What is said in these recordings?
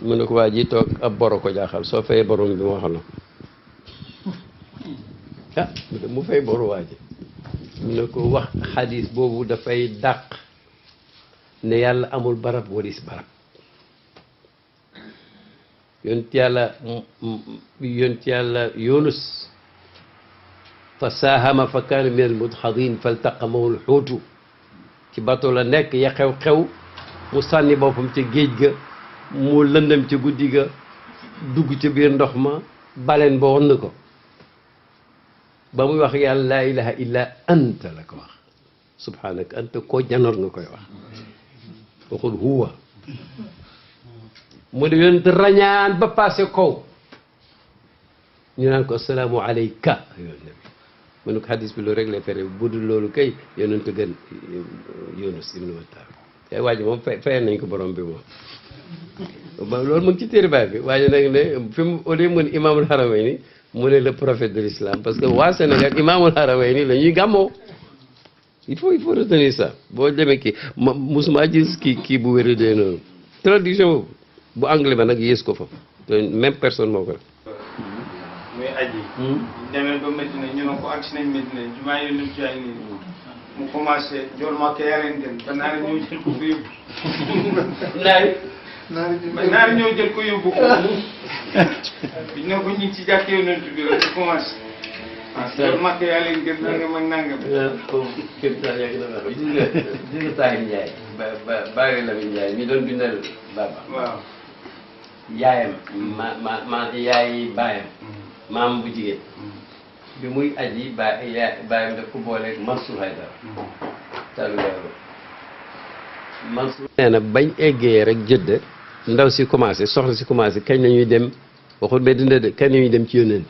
mu ne ko waa ji toog ab boro ko jaaxal soo fayee borom bi mu waxal ah mu fay boru waa ji mu ne ko wax xadis boobu dafay dàq ne yàlla amul barab waris barab yonent yàlla Yunus fa saahama fa kaana min al mudxadin faltaqamahu al xuutu ci bato la nekk ya xew-xew mu sànni boppam ca géej ga mu lëndëm ca guddi ga dugg ca biir ndox ma baleen ba won ko ba muy wax yàlla laa ilaha illa anta la ko wax subhanaka anta koo janoor nga koy wax waxul huwa mu ne yonent rañaan ba passé kaw ñu naan ko asalaamu alayka yoon nabi mu ne ko xadis bi loolu rek lay fere bu dul loolu kay yonent gën Yunus ibnu Matta kay waa ji moom fayal nañ ko borom bi moom loolu mu ngi ci téere baay bi waa ji nag ne fi mu au lieu mu ne imaamul harawayni mu ne le prophète de l'islam parce que waa Sénégal imaamul harawayni la ñuy gàmmoo il faut retenir ça boo demee kii musuma gis kii bu wéri dee noonu traduction boobu bu anglais ba nag yées ko fa même personne moo ko def muy aji demee ba Medina ñu ne ko agsi nañ Medina jumaa yi lim ci ay nii mu commencé jool ma ko yareen dem ba naari ñëw jël ko yóbbu naari ñëw jël ko yóbbu ko biñ ne ko ñu ngi ci jàkkee yonent bi rek commencé jool ma ko yaa leen gën nangam ak nangam kéemtaan yaa ngi doon wax gis nga Tahir Ndiaye bàyyi la mi Ndiaye mi doon bindal Baba waaw yaayam ma yaayi baayam maam bu jigéen bi muy aji baayam daf ko booleeg Mansour Haydara talu yàlla Mansour nee na bañ eggee rek jëdd ndaw si commencé soxna si commencé kañ nañuy dem waxul ba dina de kañ nañuy dem ci yónent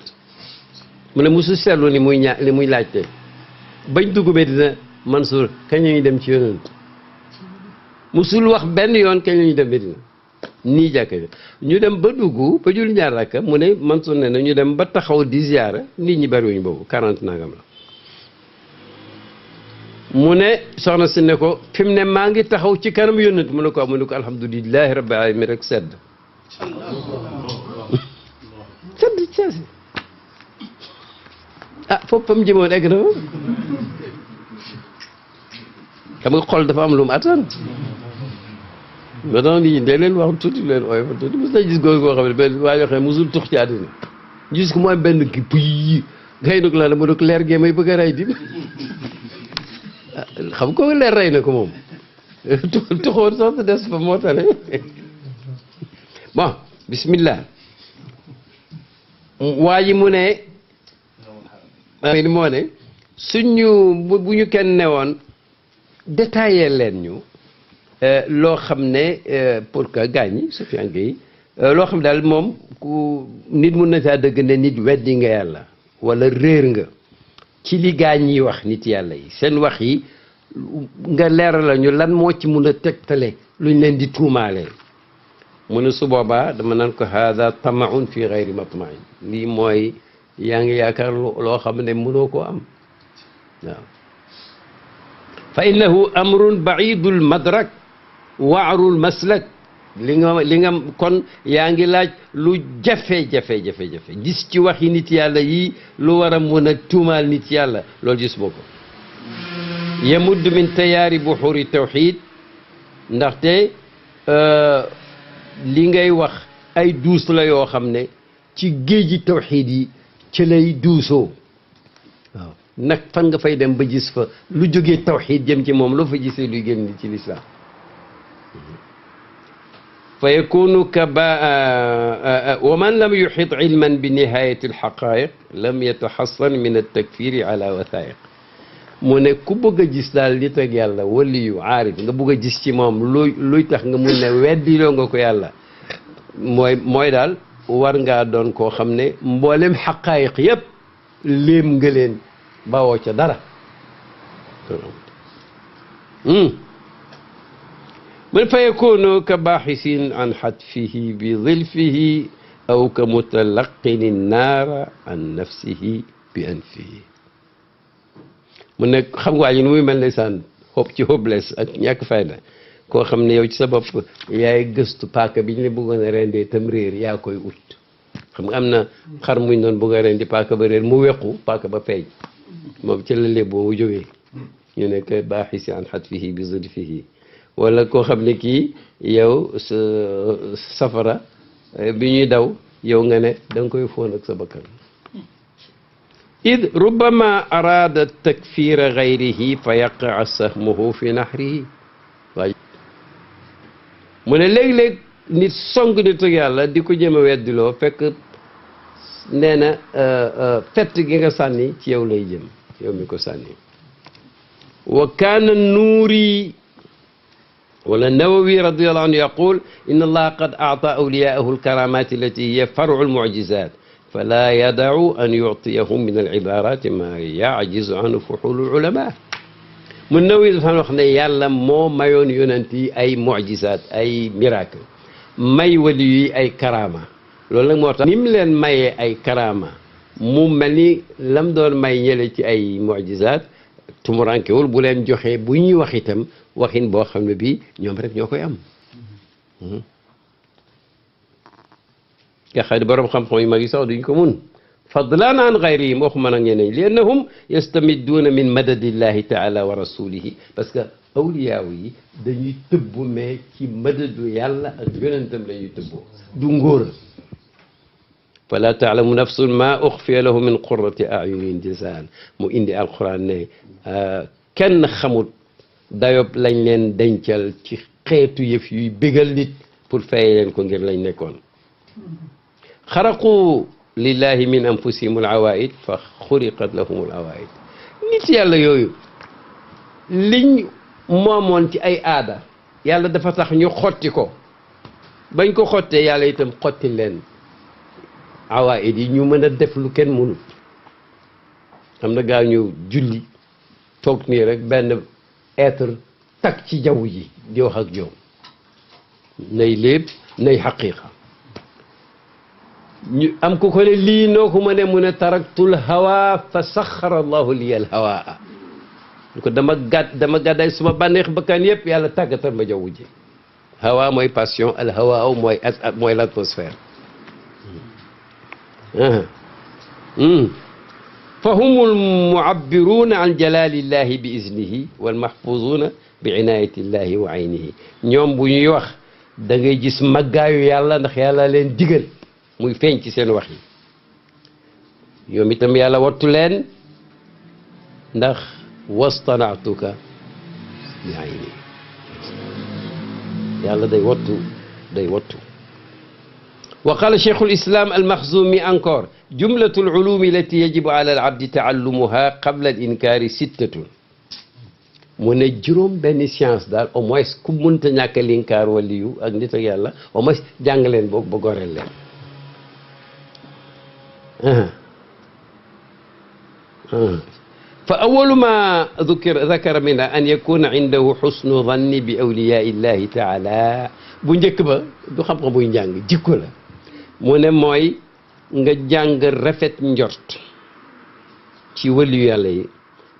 mu ne musu seetlu ni muy laajte bañ dugg ba dina Mansour kañ nañuy dem ci yónent musul wax benn yoon kañ nañuy dem ba dina nii jàkka ñu dem ba dugg ba jul ñaar rakka mu ne Mansour ne na ñu dem ba taxaw di ziyaara nit ñi bariwuñ boobu 40 nangam la mu ne soxna si ne ko fi mu ne maa ngi taxaw ci kanam yónnent mu ne ko alhamdulilahi rabbil alamin rek sedd sedd foofu fa mu jëmoon egg na xam nga xol dafa am lu mu attan ba tax nit ñi day leen wax tuuti leen ooy fa tuuti mos nañ gis góor goo xam ne benn waa yoo xam ne musul tux ci àddina gis ko mu am benn ki puy ngay nag la ma dog leer gee may bëgg a rey di xam ko leer rey na ko moom tuxoon sax te des fa moo tane bon bismillah waa ji mu ne moo ne suñu bu ñu kenn newoon détaillé leen ñu loo xam ne pour que gaañi Sofiane Gueye loo xam daal moom ku nit mun na saa dëgg ne nit weddi nga yàlla wala réer nga ci li gaañ yi wax nit yàlla yi seen wax yi nga leeral la ñu lan moo ci mun a tegtale luñ leen di tuumaale mu ne su boobaa dama naan ko hada tamaun fi gayri matmain lii mooy yaa ngi yaakaar loo xam ne mënoo koo am waaw fa innahu amrun baidul madrak waarul maslak li nga kon yaa ngi laaj lu jafe-jafe gis ci waxi nit yàlla yi lu war a mun a tuumaal nit yàlla loolu gis boo ko yamudd min tayaari buxuri tawxid ndaxte li ngay wax ay duus la yoo xam ne ci géeji tawxid yi ci lay duusoo waaw nag fan nga fay dem ba gis fa lu jógee tawxid jëm ci moom loo fa gisee luy génn ci lislaam fa yakunu wa man lam yuxit ilman bi nihayati alxaqaiq lam yataxassan min altakfiri ala wathaiq mu ne ku bëgg a gis daal nit ak yàlla waliyu aarif nga bëgg a gis ci moom luy tax nga mun ne weddiloo nga ko yàlla mooy daal war ngaa doon koo xam ne mboolem xaqaayiq yépp léem nga leen bawoo ca dara man fa yakunu ka baaxisin an xatfihi bi zilfihi aw ka mutalaqini naara an nafsihi bi anfihi mu ne xam nga waa ji nu muy mel ne saan xob ci hopeless ak ñàkk fayda koo xam ne yow ci sa bopp yaay gëstu paaka bi ñu la bëggoon a rendee tam réer yaa koy ut xam nga am na xar muñ doon bëgg a rendi paaka ba réer mu wequ paaka ba feeñ moom ci la léeb boobu jógee ñu ne que baaxisi an xatfihi bi zulfihi wala koo xam ne kii yow safara bi ñuy daw yow nga ne da nga koy foon ak sa bakkan id rubbama araada takfira gayrihi fa yaqaa sahmuhu fi nahrihi waaye mu ne léeg-léeg nit song nit ak yàlla di ko jëm a weddiloo fekk nee na fett gi nga sànni ci yow lay jëm yow mi ko sànni wa kaana nuuri wala nawawi radiallahu anhu yaqul inna allaha qad aata awliyaahu alkaramat allati hiya faru almucjizat fala yadacu an yuctiyahum min alcibarat ma yajizu anhu fuxulu alulama mu nawawi dafa wax ne yàlla moo mayoon yonent yi ay mucjizat ay miracle may wali yi ay karama loolu nag moo tax ni mu leen mayee ay karama mu mel ni lam doon may ñële ci ay mucjizat tumurankewul bu leen joxee bu ñuy wax itam waxin boo xam ne bii ñoom rek ñoo koy am nga xam ne borom xam-xam yu mag yi sax duñ ko mun fadlan an gayrihim waxuma nag ñeneen li annahum yastamidduuna min madadillahi taala wa rasulihi parce que awliyaaw yi dañuy tëbbu mais ci madadu yàlla ak yonentam la ñuy tëbboo du ngóora fala taalamu nafsun ma uxfiya lahu min qurrati ayunin jazaan mu indi alquran ne kenn xamut dayob lañ leen dencal ci xeetu yëf yuy bégal nit pour fay leen ko ngir lañ nekkoon xaraqu lillahi min anfusihim al awaid fa xuriqat lahum al awaid nit yàlla yooyu liñ moomoon ci ay aada yàlla dafa tax ñu xotti ko bañ ko xottee yàlla itam xotti leen awaid yi ñu mën a def lu kenn mënut am na gaa ñu julli toog nii rek benn être tak ci jaww ji di wax ak ñoom nay léeb nay xaqiqa ñu am ku ko ne lii noo ko mënee mu ne taraktul hawa fa saxara allahu liya al hawaa ñu ko dama gàdday suma bànneex bakkan yëpp yàlla tàggatal ma jaww ji hawa mooy passion al hawaa mooy l'atmosphère fa humul muabbiruuna an jalalillahi bi iznihi wal mahfuzuuna bi inayatillahi wa aynihi ñoom bu ñuy wax da ngay gis màggaayu yàlla ndax yàlla leen digal muy feeñ ci seen wax yi ñoom itam yàlla wattu leen ndax wastanaatuka bi ayni yàlla day wattu wa qala cheikhul islam almaxzumi encore jumlatul ulumi allati yajibu ala alabdi taallumuha qabla al inkaari sittatun mu ne juróom benn science daal au moins ku mënta ñàkk a linkaar waliyu ak nit ak yàlla au moins jàng leen boog ba goreel leen fa awalu ma dakara minha an yakuna indahu xusnu danni bi awliyaa illahi taala bu njëkk ba du xam-xam buy njàng jikko la mu ne mooy nga jàng rafet njort ci waliyu yàlla yi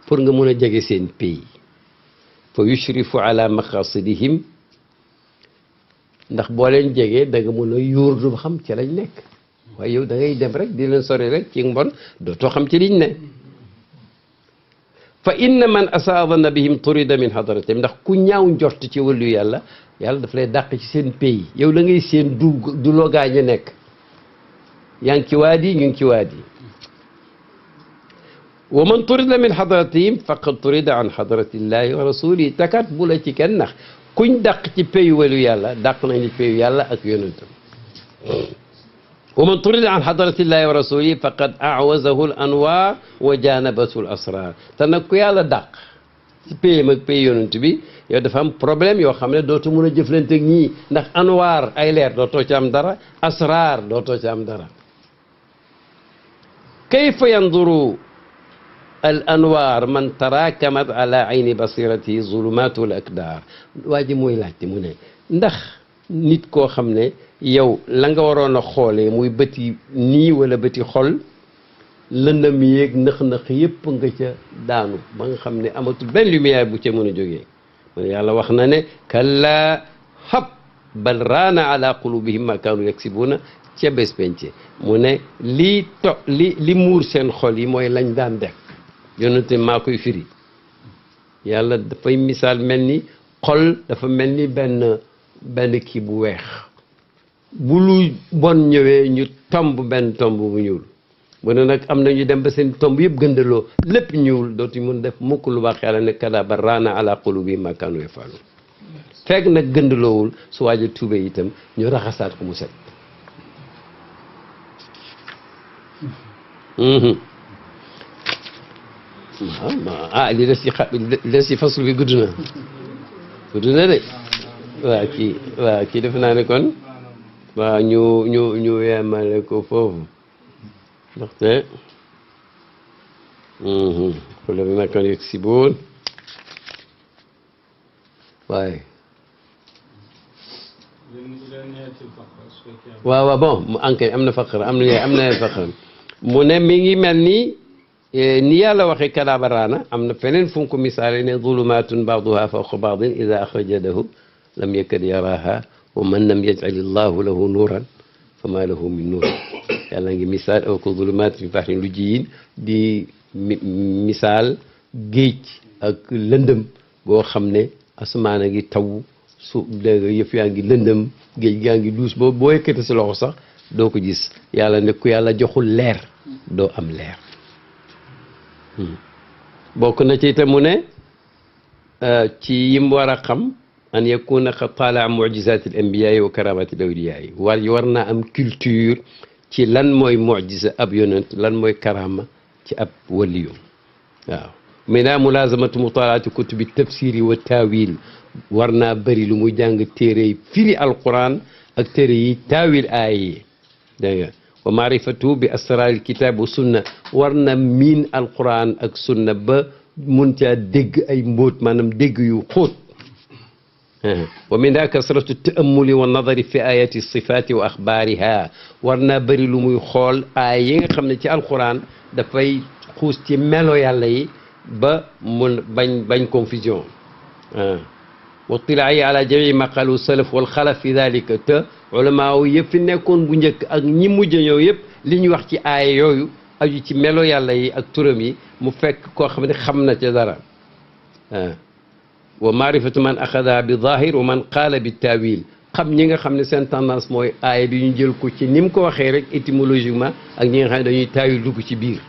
pour nga mun a jege seen pays fa yushrifu ala maqasidihim ndax boo leen jegee da nga mun a yuur du xam ci lañ nekk waaye yow da ngay dem rek di leen sori rek ci mbon dootoo xam ci liñ ne fa inna man asaa danna bihim turida min hadratihim ndax ku ñaaw njort ci waliyu yàlla yàlla daf lay dàq ci seen pays yow la ngay seen du loo gaañ nekk yaa ngi ci waadi ñu ngi ci waadi wa man turida min hadratihim faqad turida an hadratillahi wa rasulihi takat bu la ci kenn nax kuñ dàq ci pays waliyu yàlla dàq nañ ci pays yàlla ak yonentam wa man turida an hadratillahi wa rasulihi faqad awazahu al anwar wa janabathu al asrar te nag ku yàlla dàq ci pays mag pays yonent bi yow dafa am problème yoo xam ne dootu mun a jëflante ak ñii ndax anwaar ay leer dootoo ci am dara asrar dootoo ci am dara kayfa yanduru al anwaar man tarakamat ala ayni basiratihi zulumatu al akdar waa ji mooy laajte mu ne ndax nit koo xam ne yow la nga waroon a xoolee muy bëti nii wala bëti xol lëndëm yeeg nëx-nëx yépp nga ca daanu ba nga xam ne amatul benn lumière bu ca mën a jógee yàlla wax na ne kalla hab bal raana ala qulubihim ma kaanu yaksibuna ca bés pence mu ne li muur seen xol yi mooy lañ daan def yonente maa koy firi yàlla dafay misaal mel ni xol dafa mel ni benn kii bu weex bu lu bon ñëwee ñu tomb benn tomb bu ñuul mu ne nag am na ñu dem ba seen tomb yëpp gëndaloo lépp ñuul dootuñ mun def mukk lu baax yàlla ne kalla bal raana ala qulubihim ma kaanu yafaluun fekk nag gëndaloowul su waaja tuube itam ñu raxasaat ko mu set li des ci faslu bi gudd na de waaw kii def naa ne kon waaw ñu yemale ko foofu ndaxte xula bi makkan yëg si boon waaye waaw bon mu enquête am na faqra am na faqra mu ne mi ngi mel ni yàlla waxee kadabaraana am na feneen fu mu ko misaale ne zulumatun ba'duha fawqa ba'din ida axraja yadahu lam yakad yaraha wa man lam yaj'al illahu lahu nuuran fama lahu min nuur yàlla ngi misaal aw ko zulumat fi bahrin lujjiyin di misaal géej ak lëndëm goo xam ne asamaan a ngi taw su dégg yëf yaa ngi lëndëm géej gaa ngi duus boo yëkkati sa loxo sax doo ko gis yàlla ne ku yàlla joxul leer doo am leer bokk na ci itam mu ne ci yim war a xam an yakuna qad talaa mu'jizat al anbiya wa karamat al awliya war naa am culture ci lan mooy mu'jiza ab yonent lan mooy karama ci ab waliyu waaw mina mulazamatu mutalaati kutubi tafsiri wa taawil war naa bëri lu muy jàng téere yi firi alquran ak téere yi taawil aaya yi dégg nga wa maarifatu bi asraaril kitaab wa sunna war na miin alquran ak sunna ba mun caa dégg ay mbóot maanaam dégg yu xóot wa minha kasratu taamuli wa nadari fi ayati sifaati wa axbaariha war naa bëri lu muy xool aaya yi nga xam ne ci alquran dafay xuus ci melo yàlla yi ba mun bañ confusion wa tilaayi ala jamii ma qalu salaf wal xalaf fi dalika te ulama yëpp fi nekkoon bu njëkk ak ñi mujj ñëw yëpp li ñu wax ci aaya yooyu aju ci melo yàlla yi ak turam yi mu fekk koo xam ne xam na ca dara wa maarifatu man axada bi zahir wa man qaala bi taawil xam ñi nga xam ne seen tendance mooy aaya bi ñu jël ko ci ni mu ko waxee rek étymologiquement ak ñi nga xam ne dañuy taawil dugg ci biir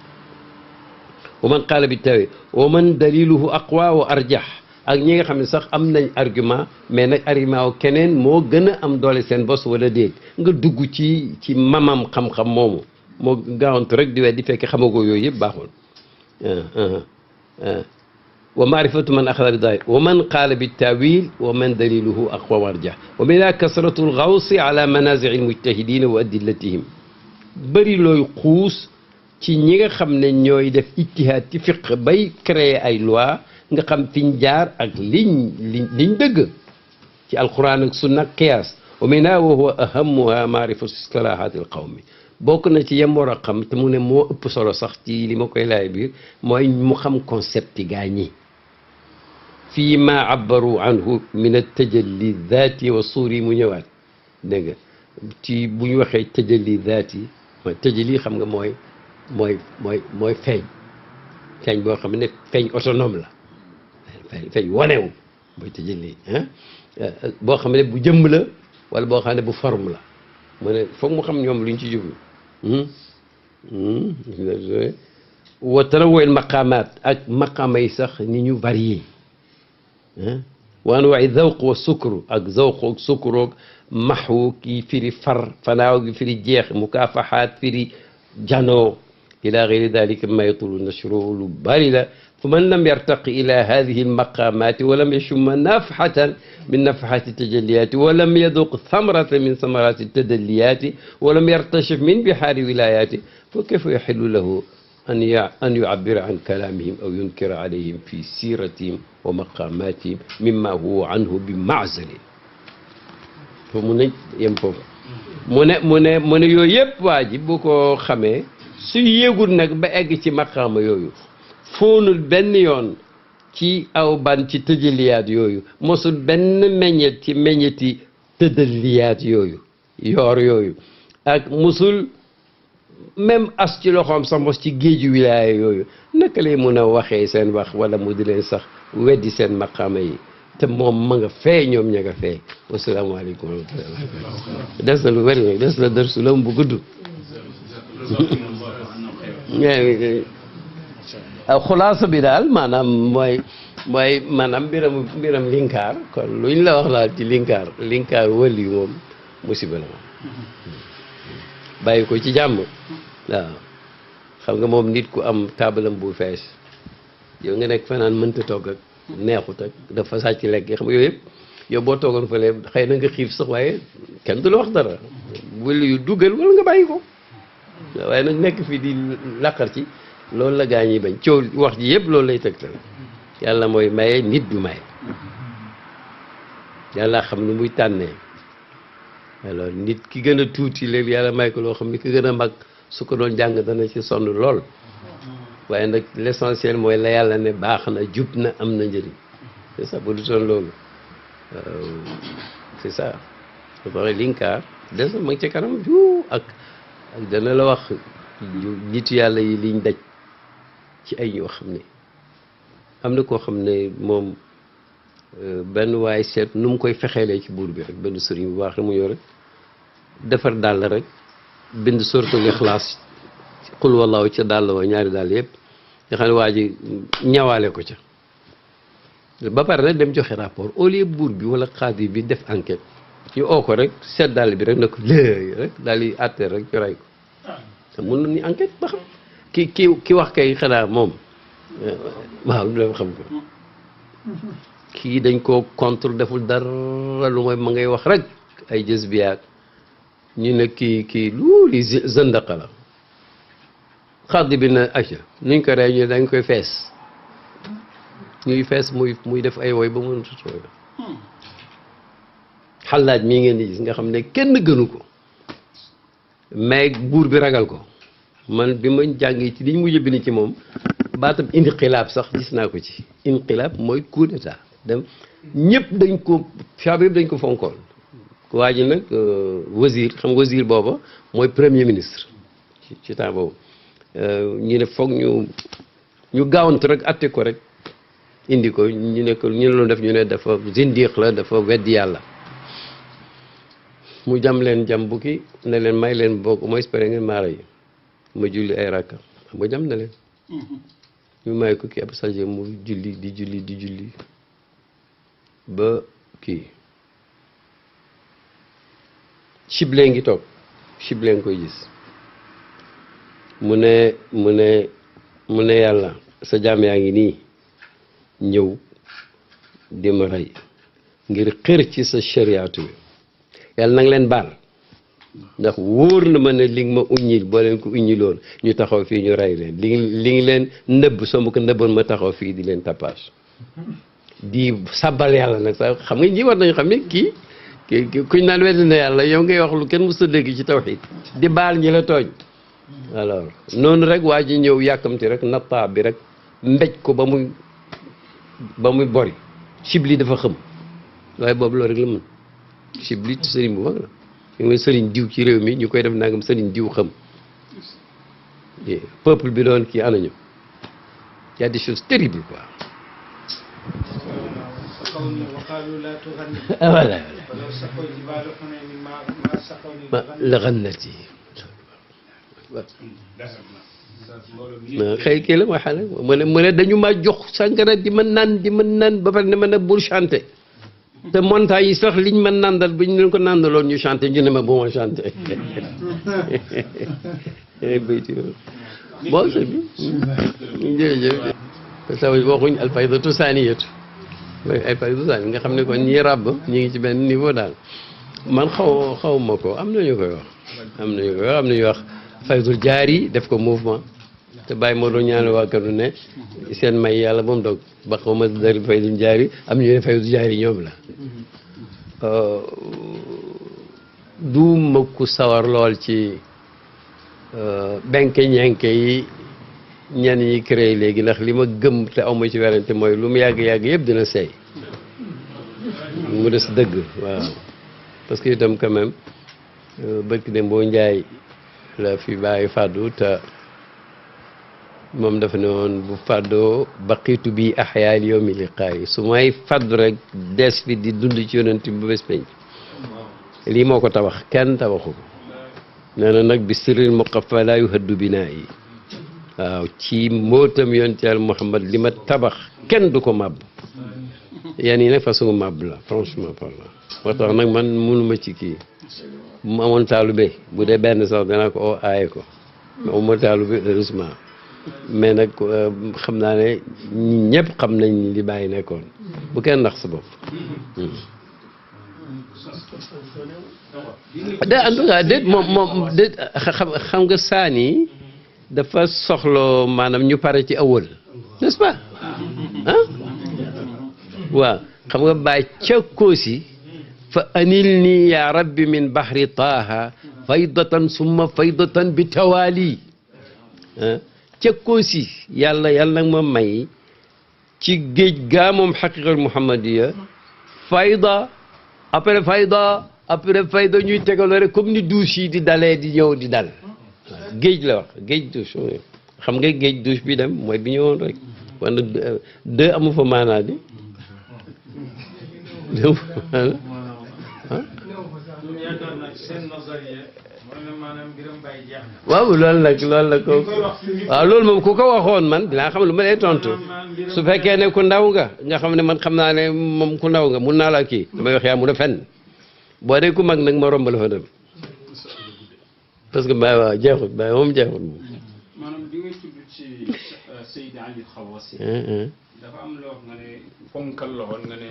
wa man qaala bi taawil wa man daliluhu aqwa wa arjah ak ñi nga xam ne sax am nañ argument mais nag argument wu keneen moo gën a am doole seen bos wala déet nga dugg ci mamam xam-xam moomu moo gaawantu rek di weddi fekk xamagoo yooyu yëpp baaxul wa maarifatu man axada bi daahir wa man qaala bi taawil wa man daliluhu aqwa wa arjah wa minha kasratu lgawsi ala manazii almujtahidina wa adillatihim bëri looy xuus ci ñi nga xam ne ñooy def ijtihaad ci fiq bay créer ay loi nga xam fiñ jaar ak liñ dëgg ci alquran ak sunna ak qiyaas wa minha wa huwa ahammuha maarifatu istilahaati alqawmi bokk na ci yem war a xam te mu ne moo ëpp solo sax ci li ma koy laay biir mooy mu xam concept yi gaa ñi fii ma abbaru anhu min at-tajalli daati wa suuri mu ñëwaat dégg nga ci bu ñu waxee tajalli daati mooy tajalli xam nga mooy feeñ boo xam ne feeñ autonome la feeñ wanewu mooy tajalli boo xam ne bu jëmm la wala boo xam ne bu forme la mu ne foog mu xam ñoom luñ ci jublu wa tanawwu maqaamaat ak maqaama yi sax ni ñu varié wa anwaa'i zawq wa sukru ak zawq ak sukru maxwu kii firi far fanaaw gi firi jeex mukaafaxaat firi janoo ila gayri dalika ma yatulu nashru lu bari la fa man lam yartaqi ila hadihi almaqamati wa lam yashumma nafxatan min nafxati tajalliyati wa lam yaduq thamratan min thamarati tadalliyati wa lam yartashif min bihaari wilayati fa kayfa yaxillu lahu an yucabbira an kalaamihim aw yunkira alayhim fi siratihim wa maqamatihim mimma huwa anhu bi maczalin fo mu ne yem foofu mu ne yooyu yëpp waa ji bu ko xamee su yéegul nag ba egg ci maqaama yooyu foonul benn yoon ci aw ban ci tëjaliyaat yooyu mosul benn meññet ci meññeti tëjaliyaat yooyu yoor yooyu ak mosul même as ci loxoom sax mos ci géeju wilaaya yooyu naka lay mun a waxee seen wax wala mu di leen sax weddi seen maqaama yi te moom ma nga fee ñoom ña nga fee wasalaamaaleykum wa rahmatulah des na lu bëri nag des na dërsu la bu gudd xulaasa bi daal maanaam mooy maanaam mbiram linkaar kon luñ la wax daal ci linkaar wëli moom musiba la moom bàyyi ko ci jàmm waaw xam nga moom nit ku am taabalam bu fees yow nga nekk fanaan mënta togg ak neexut ak dafa sàcc lekk yi xam nga yooyu yëpp yow boo toogoon fële xëy na nga xiif sax waaye kenn du la wax dara wëli yu dugal wala nga bàyyi ko waaye nag nekk fii di laqar ci loolu la gaa ñi bañ coow wax ji yëpp loolu lay tegtal yàlla mooy maye nit du maye yàlla xam ni muy tànnee alors nit ki gën a tuuti léegi yàlla may ko loo xam ni ki gën a mag su ko doon jàng dana ci sonn lool waaye nag l'essentiel mooy la yàlla ne baax na jub na am na njëriñ c'est ça bu du toon loolu c'est ça ba pare linkaar des na ma ngi ci kanam ju ak dana la wax nitu yàlla yi liñ daj ci ay ñoo xam ne am na koo xam ne moom benn waay seet nu mu koy fexeelee ci buur bi rek benn sëriñ bu baax rek mu yore defar dàll rek bind suratul Ixlaas xul wallaahu ca dàll wa ñaari dàll yëpp nga xam ne waa ji ñawaale ko ca ba pare nag dem joxe rapport au lieu buur bi wala xaadi bi def enquête ñu oo ko rek seet dàll bi rek na ko léegi rek daal di àtte rek ñu rey ko te mun nañu enquête ba xam ki wax kay xanaa moom waaw lu dem xam ko kii dañ koo contre deful dara lu mooy ma ngay wax rek ay jës biyaag ñu ne kii loolu zëndaqa la xaddi bi na aca nuñ ko rey ñu dañ koy fees ñuy fees muy def ay woy ba mënut a tooy xalaaj mii ngeen di gis nga xam ne kenn gënu ko mais buur bi ragal ko man bi ma jàngee ci liñ mujj bind ci moom baatam inqilaab sax gis naa ko ci inqilaab mooy coup d'état dem ñëpp dañ ko fiab yëpp dañ ko fonkoon waa ji nag wazir xam nga wazir booba mooy premier ministre ci temps boobu ñu ne foog ñu gaawantu rek atte ko rek indi ko ñu ne ko ñu loon def ñu ne dafa zindiq la dafa weddi yàlla mu jam leen jam bukki ne leen may leen bokk mooy espéré ngeen maara yi ma julli ay rakka xam nga jam na leen ñu may ko kii ab saje mu di julli ba kii Chiblé ngi toog Chiblé nga koy gis mu ne yàlla sa jaam yaa ngi nii ñëw di ma rey ngir xër ci sa shariatu bi yàlla nanga leen baal ndax wóor na ma ne li nga ma uññil boo leen ko uññiloon ñu taxaw fii ñu rey leen li ngi leen nëbb soo ma ko nëbboon ma taxaw fii di leen tapage di sabbal yàlla nag sax xam nga ñi war nañu xam ne kii kuñ naan weddi na yàlla yow ngay wax lu kenn mës a dégg ci tawxiid di baal ñi la tooñ alors noonu rek waa ji ñëw yàkkamti rek nattaa bi rek mbéj ko ba muy bori Chibli dafa xëm waaye boobu loolu rek la mën Chibli sëriñ bu mag la ñu ngi sëriñ diw ci réew mi ñu koy def nangam sëriñ diw xam peuple bi doon kii anañu y a des choses terribles quoi voilà la xannati xëy kii la mooy xale mu ne dañu ma jox sàngara di ma naan ba pare ne ma ne bul chanter te montagne yi sax liñ ma nandal bi ñu leen ko nandaloon ñu chanter ñu ne ma bu ma chanter bayti bon c'est bien jërëjëf parce que waxuñ alfaydatu saaniyatu alfaydatu saani nga xam ne kon ñi ràbb ñi ngi ci benn niveau daal man xaw ma ko am nañu koy wax am nañu wax faydul jaari def ko mouvement te bàyyi moo doon ñaanal waa kër ne seen may yàlla moom dog ba xaw ma dari faydul jaari am ñu ne faydul jaari ñoom la du ma ku sawar lool ci benke ñenke yi ñenn ñi créé léegi ndax li ma gëm te aw ma ci werante mooy lu mu yàgg-yàgg yëpp dina seey mu des dëgg waaw parce que itam quand même bëkk de boo njaay la fi bàyyi fàddu te moom dafa ne woon bu fàddoo baqiitu bi ahyaal yawmi liqaayi su may fàddu rek des fi di dund ci yonent bu bés penc lii moo ko tabax kenn tabaxu ko nee na nag bi sirril muqaffa laa yuhaddu binaa yi waaw ci mbootam yonent Yàlla Muhammad li ma tabax kenn du ko màbb yan yi nag façon màbb la franchement parlant moo tax nag man mënuma ci kii bu mu amoon taalube bu dee benn sax danaa ko oo aaye ko mais amuma taalube heureusement mais nag xam naa ne ñëpp xam nañ li bàyyi nekkoon bu kenn ndax sa bopp en tout cas déet moom déet xam nga saani dafa soxlo maanaam ñu pare ci awal n'est-ce pas ah waaw xam nga bàyyi ca koosi fa anil nii ya rabbi min bahri taaha faydatan summa faydatan bi tawaali ca koosi yàlla nag ma may ci géej gaa moom xaqiqal muhammadiya fayda après fayda ñuy tegaloo rek comme ni douche yi di dalee di ñëw di dal géej la wax géej douche xam nga géej douche bi dem mooy bi ñëwoon rek wala deux amu fa maanaa di waaw loolu la ko waaw loolu moom ku ko waxoon man dinaa xam lu ma lay tontu su fekkee ne ku ndaw nga xam ne man xam naa ne moom ku ndaw nga mun naa la kii damay wax yaa mun a fenn boo dee ku mag nag ma romb la fa dem parce que Baye waaw jeexut Baye moom jeexut moom. maanaam bi ngay tudd ci Seydi Ali Xawaasi dafa am loo xam ne ponkal la woon nga ne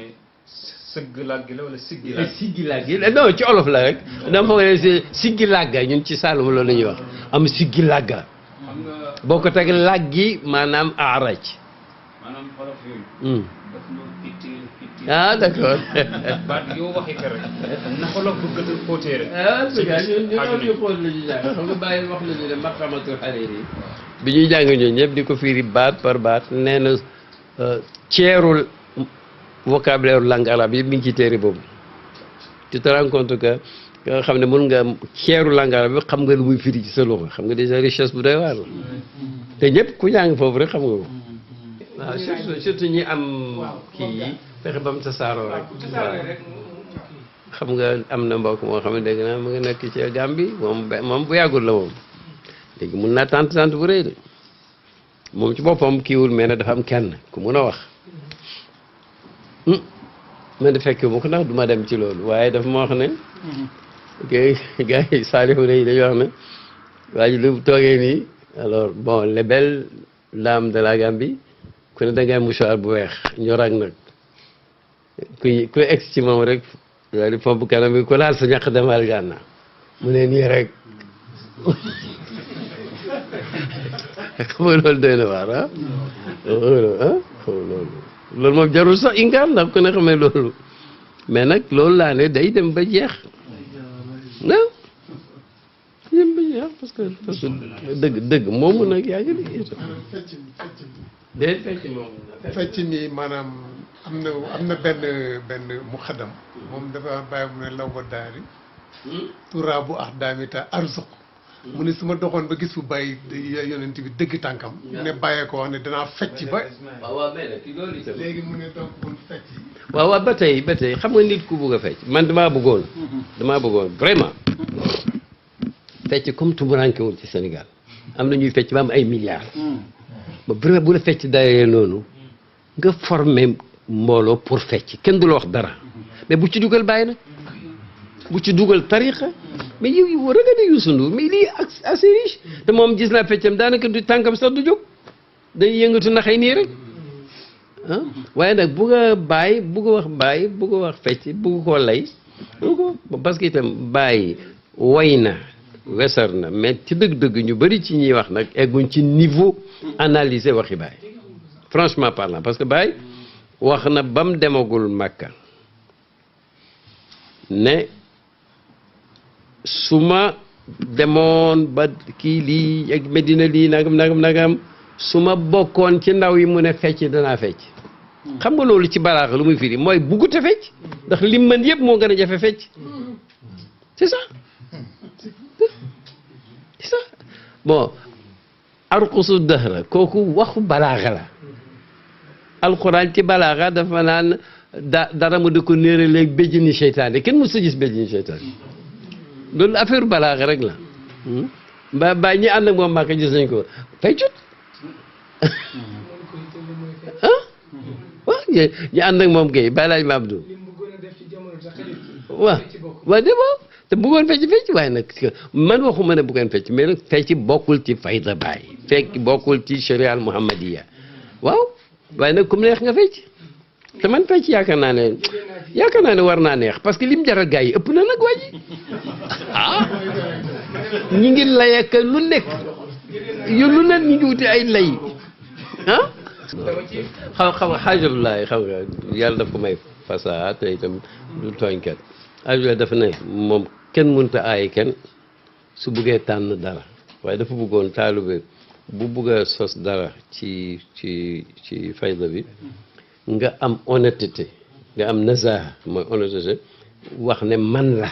sëgg làgg la wala siggi làgg. siggi làgg non ci olof la rek dama foog ne siggi làgga ñun ci Saalum loolu la ñuy wax am siggi làgga xam nga boo ko teg làggi maanaam aaraj. maanaam olof yooyu. daf ñu itteel ah d'accord. baat yoo waxee ko rek naka la ko gën a xóotee rek. ñu xool la ñu jàng xam nga bàyyi wax nañu ne maqamatul Hariri bi ñuy jàng ñooñu ñëpp di ko firi baat par baat nee na ceerul vocabulaire langue arabe yi mi ngi ci téere boobu tu te rends compte que nga xam ne mën nga ceeru langue arabe bi xam nga lu muy firi ci sa loxo xam nga déjà richesse bu doy waar la te ñëpp ku jàng foofu rek xam nga ko waaw surtout ñi am kii yi fexe ba mu tasaaroo rek xam nga am na mbokk moo xam ne dégg naa mu nga nekk ci Gambie moom bu yàggul la moom léegi mun naa tant bu rëy de moom ci boppam kiiwul mais nag dafa am kenn ku mun a wax man de fekke mu ko ndax du ma dem ci loolu waaye dafa ma wax ne gars yi saalihu yi dañuy wax ne waa ji lu toogee nii alors bon les belles dames de la Gambie ku ne da ngay mouchoir bu weex ñorag nag ku egg ci moom rek daal di pomp kanam bi ku laal sa ñàq demal gànna mu ne nii rek xam nga loolu doy na waar ah loolu moom jarul sax inkaar ndax ku ne xamee loolu mais nag loolu laa ne day dem ba jeex non dem ba jeex parce que dëgg moomu nag yaa ngi dégg fecc mi maanaam am na benn muxaddam moom dafa bàyyi mu ne law ba daari turaa bu ax daamita arzuq mu ne su ma doxoon ba gis fu bàyyi yonent bi dëgg tànkam ne bàyyee ko wax ne danaa fecc ba waaw mais léegi mu ne donc bul fecc waaw ba tey xam nga nit ku bëgg a fecc man damaa bëggoon vraiment fecc comme tumurankewul ci Sénégal am na ñuy fecc ba am ay milliards ba vraiment bu la fecc dayee noonu nga formé mbooloo pour fecc kenn du la wax dara mais bu ci dugal bàyyi nag bu ci dugal tariqa mais yow regardez Youssou Ndour mais lii assez riche te moom gis naa feccam daanaka du tànkam sax du jóg day yëngatu naxay nii rek ah waaye nag bugg a bàyyi bugg a wax bàyyi bugg a wax fecc bugg koo lay ko parce que itam bàyyi way na wesar na mais ci dëgg-dëgg ñu bëri ci ñuy wax nag egguñ ci niveau analyser waxi bàyyi franchement parlant parce que bàyyi wax na ba mu demagul Makka ne su ma demoon ba kii lii ak Medina lii nagam su ma bokkoon ci ndaw yi mu ne fecc danaa fecc xam nga loolu ci balaaxa lu muy firi mooy buggut a fecc ndax lim mën yëpp moo gën a jafe fecc c'est ça c'est ça bon arqusu dahra kooku waxu balaaxa la alquran ci balaaxa dafa naan dara mu di ko néere léegi béjjini seytaane kenn mos a gis béjjini seytaane loolu affaire balaaxa rek la ba ñi ànd ak moom Màkka gis nañ ko feccut waaw ñu ànd ak moom kay Baye Laaj Abdou waaw de boo te bëggoon fecc waaye nag man waxuma ne bëggoon fecc mais nag fecc bokkul ci fayda Baay fekk bokkul ci sharia al muhammadiya waaw waaye nag comme neex nga fecc te man fecc yaakaar naa ne war naa neex parce que lim jaral gars yi ëpp na nag waa ji ñi ngi layaka lu nekk yu lu nekk ñu ngi wuti ay lay xam xaajulaay xam nga yàlla daf ko may fasaa te itam du tooñkat xaajulaay dafa ne moom kenn mënta aaye kenn su buggee tànn dara waaye dafa bëggoon taalibe bu bugg a sos dara ci fayda bi nga am honnêteté nga am nazaha mooy honnêteté wax ne man la